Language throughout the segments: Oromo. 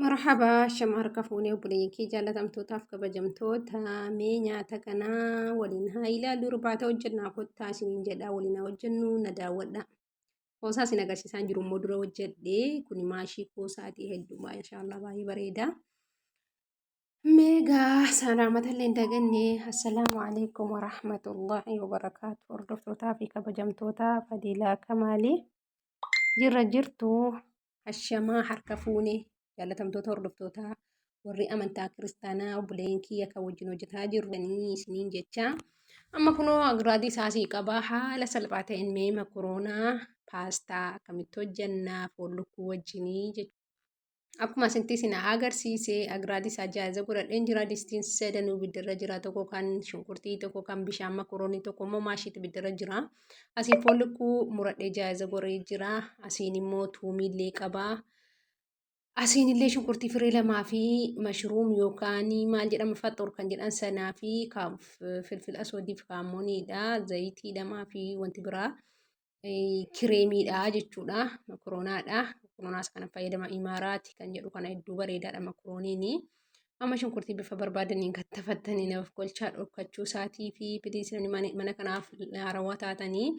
Marhabaa shama harka fuunee obboleeyyan kee jaalatamtootaaf kabajamtoota mee nyaata kanaa waliin haa ilaallu irbaata hojjennaa kottaa isiniin jedha waliin haa hojjennu na daawwadha. Koosaa isin agarsiisaan jiru immoo dura hojjedhe kun maashii koosaatii hedduu maashaallah baay'ee bareeda. Meegaa salaamata illee hin daganne assalaamu alaikum warahmatullahi wabarakaatu hordoftootaa fi kabajamtoota Fadiilaa Kamaalii jirra jirtu. Ashamaa harka fuune jaalatamtoota hordoftootaa warri amantaa kiristaanaa obboleeyyan kiyya kan wajjin hojjetaa jirru isiniin jecha amma kunoo agiraadii isaa sii qabaa haala salphaa ta'een mee makoroonaa paastaa akkamitti hojjannaa foon lukkuu wajjinii jechuudha. Akkuma asintti isin agarsiise agiraadii isaa jaaza godhadheen jira distiin sadanuu ibiddarra jira tokko kan shunkurtii tokko kan bishaan makoroonii tokko immoo maashiitti ibiddarra jira. Asiin foon lukkuu muradhee jaaza godhee jira. Asiin immoo tuumiillee qaba. Asiin illee shunkurtii firee lamaa fi mashruum yookaan maal jedhama faxoor kan jedhan sanaa fi filfil asoodii fi kaammooniidha. Zayitii lamaa fi wanti biraa kireemiidha jechuudha. Makoroonaadha. Makoroonaas kana fayyadama imaaraati kan jedhu kana hedduu bareedaadha makorooniini. Amma shunkurtii bifa barbaadaniin kattafattanii naaf golchaa dhorkachuu isaatii fi please namni mana kanaaf haarawaa taatanii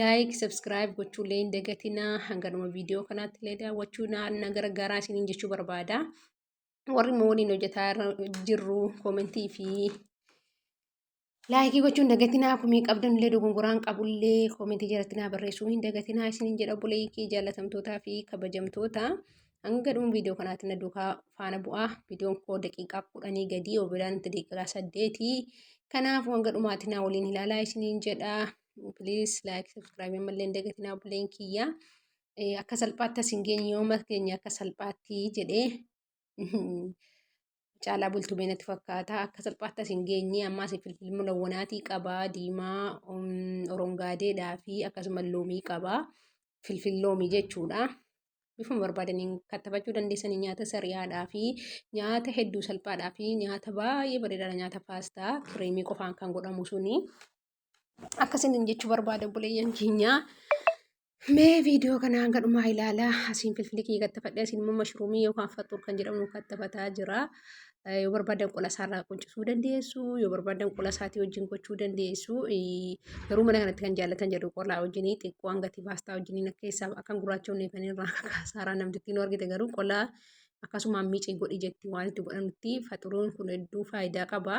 like subscribe gochuullee hin dagatinaa hanga dhuma viidiyoo kanaatti illee daawwachuu na gargaaraa isiniin jechuu barbaada. Warri immoo waliin hojjetaa jirru koomentii fi Laayikii gochuun dagatinaa komii qabdanullee dogongoraan qabullee koomentii jalatti naa barreessuu hin dagatinaa isiniin jedha obboleeyyi kee jaallatamtootaa fi kabajamtoota hanga dhuma viidiyoo kanaatti na duukaa faana bu'aa viidiyoon koo daqiiqaa 10 gadii yoo biraan itti daqiiqaa 8 kanaaf hanga dhumaatti naa waliin ilaalaa isiniin jedha please like subscribe ammallee hin dagatinaa obboleeyyin kiyya akka salphaatti as hin geenye yooma keenya akka salphaatti jedhee Caalaa Bultumee natti fakkaata. Akka salphaatti as hin geenye ammaas filfil mulawwanaatii qaba diimaa orongaadeedhaa fi akkasuma loomii qaba. Filfil loomii jechuudha. Bifuma barbaadaniin kattafachuu dandeessanii nyaata sariyaadhaa fi nyaata hedduu salphaadhaa fi nyaata baay'ee bareedaadha nyaata paastaa kireemii qofaan kan godhamu suni. Akkasiin jechuu barbaada obboleeyyan keenya. Mee viidiyoo kana hanga dhumaa ilaalaa. Asiin filfilii kiyya kattafadhe asiin immoo mashruumii yookaan faxuur kan jedhamu kattafataa jira. Yoo barbaadan qola isaarraa quncisuu dandeessu, yoo barbaadan qola isaatii wajjin gochuu dandeessu. Garuu mana kanatti kan jaallatan jedhu qolaa wajjin xiqqoo hangati paastaa wajjin akka keessaa akka hin gurraachofne kan irraa kaasaaraa namtittiin argite garuu qola akkasumaan miicii godhi jetti waan itti godhanutti faxuruun kun hedduu faayidaa qaba.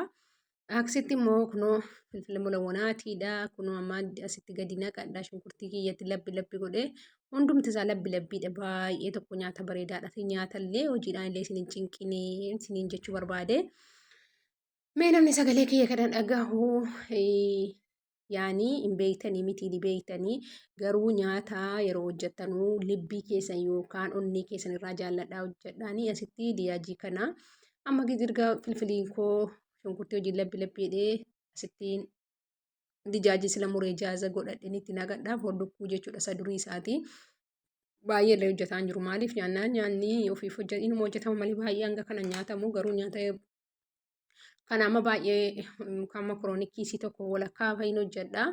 Aksitti immoo kunoo filfila mulawwanaatiidha. Kunoo amma asitti gadi naqadha. Shunkurtii kiyyatti labbi labbi godhee hundumti isaa labbi labbiidha. Baay'ee tokko nyaata bareedaadha. Fi nyaata illee hojiidhaan illee isin hin cinqine isiniin jechuu barbaade. Mee namni sagalee kiyya kana dhagahu yaanii hin beektanii miti ni beektanii garuu nyaata yeroo hojjettanuu libbii keessan yookaan onnee keessan irraa jaalladhaa hojjedhaanii asitti diyaajii kana amma gizirga filfiliin koo shunkurtii wajjin labbi labbi jedhee asittiin dijaajii sila muree jaaza godhadheen itti naqadha foon lukkuu jechuudha isa durii isaati. Baay'ee illee hojjetaa hin jiru maaliif nyaannaan nyaanni ofiif hojjetu inuma hojjetama malee baay'ee hanga kana nyaatamu garuu nyaata Kana amma baay'ee kan makoroonii kiisii tokko walakkaa fa'iin hojjedha.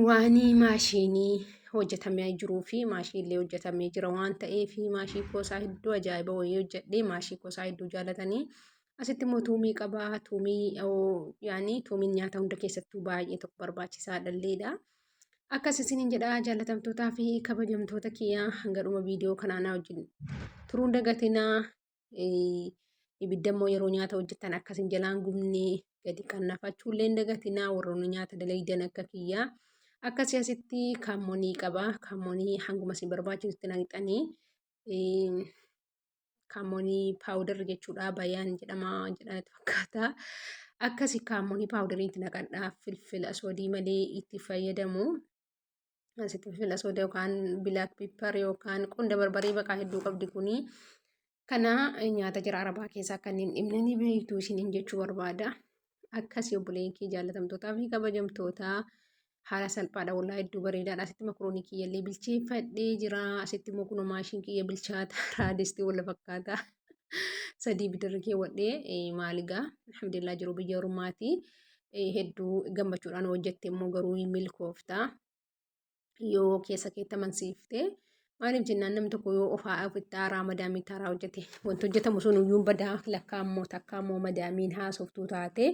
Waan maashinii hojjetamee jiruu fi maashinii hojjetamee jira waan ta'eef maashii koosaa hedduu ajaa'iba wayii hojjedhee maashii koosaa hedduu jaalatanii. Asitti immoo tuumii qaba. Tuumii yaani tuumiin nyaata hunda keessattuu baay'ee tokko barbaachisaadha illeedha. Akkas isiniin jedha jaalatamtootaa fi kabajamtoota kiyyaa hanga dhuma viidiyoo kanaa na wajjin turuun dagatinaa. Ibidda immoo yeroo nyaata hojjetan akka isin jalaan gubne gadi qannafachuu illee hin dagatinaa warroonni nyaata dalaydan akka kiyyaa. Akkasii asitti kaammonii qaba. Kaammonii hanguma isin barbaachisutti naqxanii kaammonii paawudar jechuudha. Bayaan jedhama jedhanitti fakkaata. Akkasi kaammonii paawudarii itti naqadhaa. Filfila soodii malee itti fayyadamu. Asitti filfila soda yookaan bilaak pippar yookaan qunda barbaree baqaa hedduu qabdi kuni. Kana nyaata jira arabaa keessaa kanneen dhibne ni beektu isiniin jechuu barbaada. Akkasii obboleeyyan kee jaallatamtootaa fi kabajamtoota haala salphaadha wallaa hedduu bareedaadha. Asitti makroonii kiyyallee bilcheeffadhee jira. Asitti immoo kunoo maashiin kiyya bilchaata raadistii walla fakkaata. Sadii bidirri keewwadhee maaligaa alhamdulillah jiru biyya ormaati. Hedduu gammachuudhaan hojjette immoo garuu hin milkoofta. Yoo keessa keetti amansiifte Maaliif jennaan namni tokko yoo ofaa ofitti haaraa madaamiitti haaraa hojjete wanti hojjetamu sun iyyuu badaa lakkaa immoo takkaa immoo madaamiin haasoftuu taate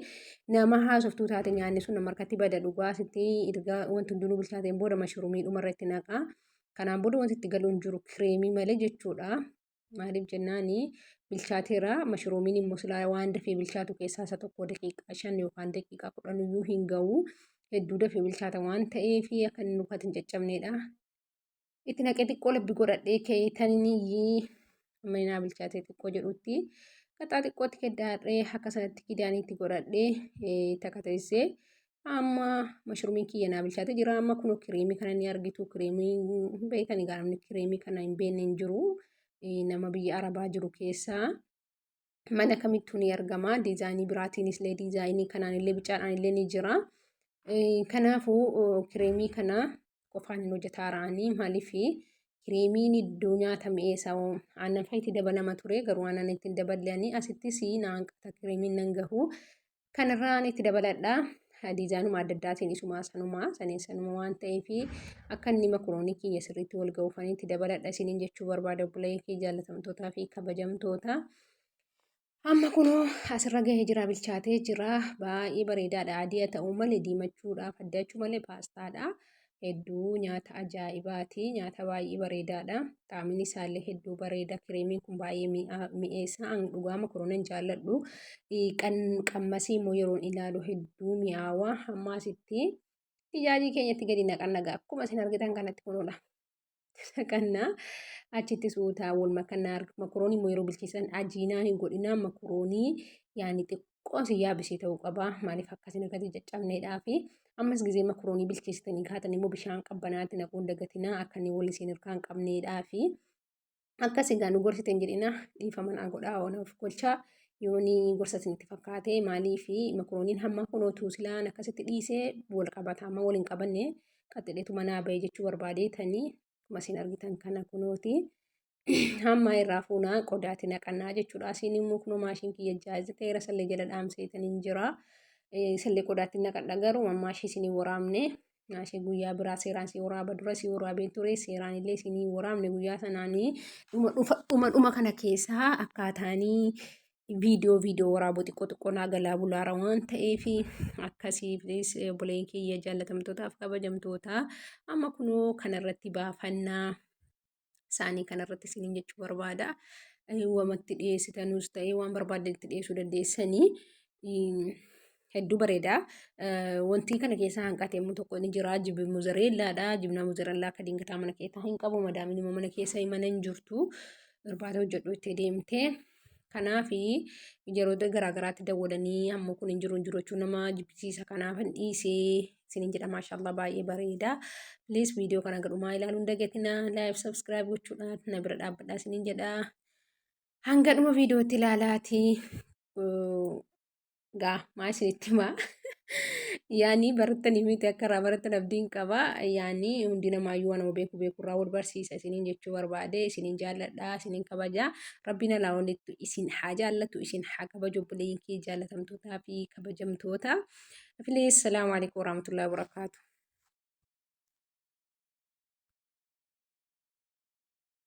nama haasoftuu taate nyaanni sun nama harkatti bada dhugaa sitti erga wanti hundinuu bilchaateen booda mashurumii dhumarra itti naqa. Kanaan booda wanti itti galu hin jiru kireemii malee jechuudha. Maaliif jennaan bilchaateera mashuruumiin immoo silaa waan dafee bilchaatu keessaa isa tokko daqiiqaa 5 yookaan daqiiqaa 10 iyyuu hin ga'u. Hedduu dafee bilchaata waan ta'eef akka inni nukatti hin caccabneedha. Itti naqee xiqqoo labbi godhadhee keeytaniyyii amma naa bilchaatee xiqqoo jedhutti qaxaa xiqqootti keddaadhee akka sanatti kidaaniitti godhadhee takka teessee amma mashruumiin kiyya naa bilchaatee jira. Amma kunoo kireemii kana ni argitu. Kireemii beekani gaa namni kireemii kana hin beekne hin jiru. Nama biyya Arabaa jiru keessaa mana kamittuu ni argama. Diizaayinii biraatiinis illee diizaayinii kanaan illee bicaadhaan illee ni jira. Kanaafuu kireemii kana qofaan hin hojjetaa ra'anii maaliif kireemiin iddoo nyaata mi'eessa aannan fa'a itti dabalama ture garuu aannan itti hin daballeanii asittis naan qata kireemiin nan gahu. Kanarraan itti dabaladha. Diizaanuma adda addaatiin isumaa sanumaa saniin sanuma waan ta'eef akka inni makroonii kiyya sirriitti wal ga'uufanii itti dabaladha isiniin jechuu barbaada obboleeyyan kiyya jaallatamtootaa fi kabajamtoota. Amma kunoo asirra gahee jira bilchaatee jira baay'ee bareedaadha adii haa ta'uu malee diimachuudhaaf addaachuu malee paastaadha. Hedduu nyaata ajaa'ibaati nyaata baay'ee bareedaadha. Xaamiin isaallee hedduu bareeda kireemiin kun baay'ee mi'eessa an dhugaa makoroona hin jaalladhu. Qammasii immoo yeroon ilaalu hedduu mi'aawa hamma asitti dijaajii keenyatti gadi naqanna gaa akkuma isin argitan kanatti kunuudha. Naqanna achitti suutaa wal makannaa makoroonii immoo yeroo bilcheessan ajiinaa hin godhinaa makoroonii yaani xiqqoo si yaabisee ta'uu qaba maaliif akkasiin akkasii caccabneedhaa fi ammas gizee makoroonii bilcheessitanii kaatan immoo bishaan qabbanaatti naquun dagatinaa akka inni wal isin hirkaa hin qabneedhaa fi akkas egaa nu gorsite hin jedhina dhiifama naa godhaa waan of golchaa yooni gorsa isinitti fakkaate maalii fi makorooniin hamma kunoo tuusilaan akkasitti dhiisee wal qabata amma wal hin qabanne qaxxidheetu manaa ba'e jechuu barbaadeetanii akkuma isin argitan kana kunooti. Hamma irraa fuunaa qodaatti naqannaa jechuudha. Asiin immoo kunoo maashiin kiyya jaazi ta'eera sallee jala dhaamseetaniin jira. Sallee qodaatti naqadha garuu ammaa ishee isin hin waraabne. Maashii guyyaa biraa seeraan si waraaba dura si waraabeen ture seeraan illee isin hin waraabne guyyaa sanaanii dhuma dhuma dhuma kana keessaa akkaataanii viidiyoo viidiyoo waraabuu xiqqoo xiqqoo naa galaa bulaara waan ta'eef akkasii please obboleen kiyya jaallatamtootaaf kabajamtoota amma kunoo kanarratti baafannaa isaanii kanarratti isiniin jechuu barbaada. Wamatti dhiyeessitanus ta'ee waan barbaaddan itti dhiyeessuu dandeessanii hedduu bareeda. Wanti kana keessaa hanqate immoo tokko ni jira. Jibbi muzareellaadha. Jibna muzareellaa akka dingataa mana keessaa hin qabu. Madaamiin immoo mana keessa mana hin jirtu. Irbaata hojjedhu itti deemtee. Kanaaf yeroota garaa garaatti dawwalanii amma kun hin jiru hin jiru jechuun nama jibbisiisa. Kanaaf hin dhiisee isiniin jedha maashaallah baay'ee bareeda. Please viidiyoo kana gadhumaa ilaaluun dagatina. Like subscribe gochuudhaan na bira dhaabbadhaa isiniin jedha. Hanga dhuma viidiyootti ilaalaati. Gaa maa isinitti himaa. Yaani barattanii miti akka irraa barattan abdiin qaba. Yaani hundi namaayyuu waan nama beeku beeku irraa wal barsiisa isiniin jechuu barbaade isiniin jaalladha isiniin kabaja. Rabbiin alaa olitti isin haa jaallatu isin haa kabaju obboleeyyan kee jaallatamtootaa fi kabajamtoota. Please salaamu alaikum warahmatullahi wabarakatuh.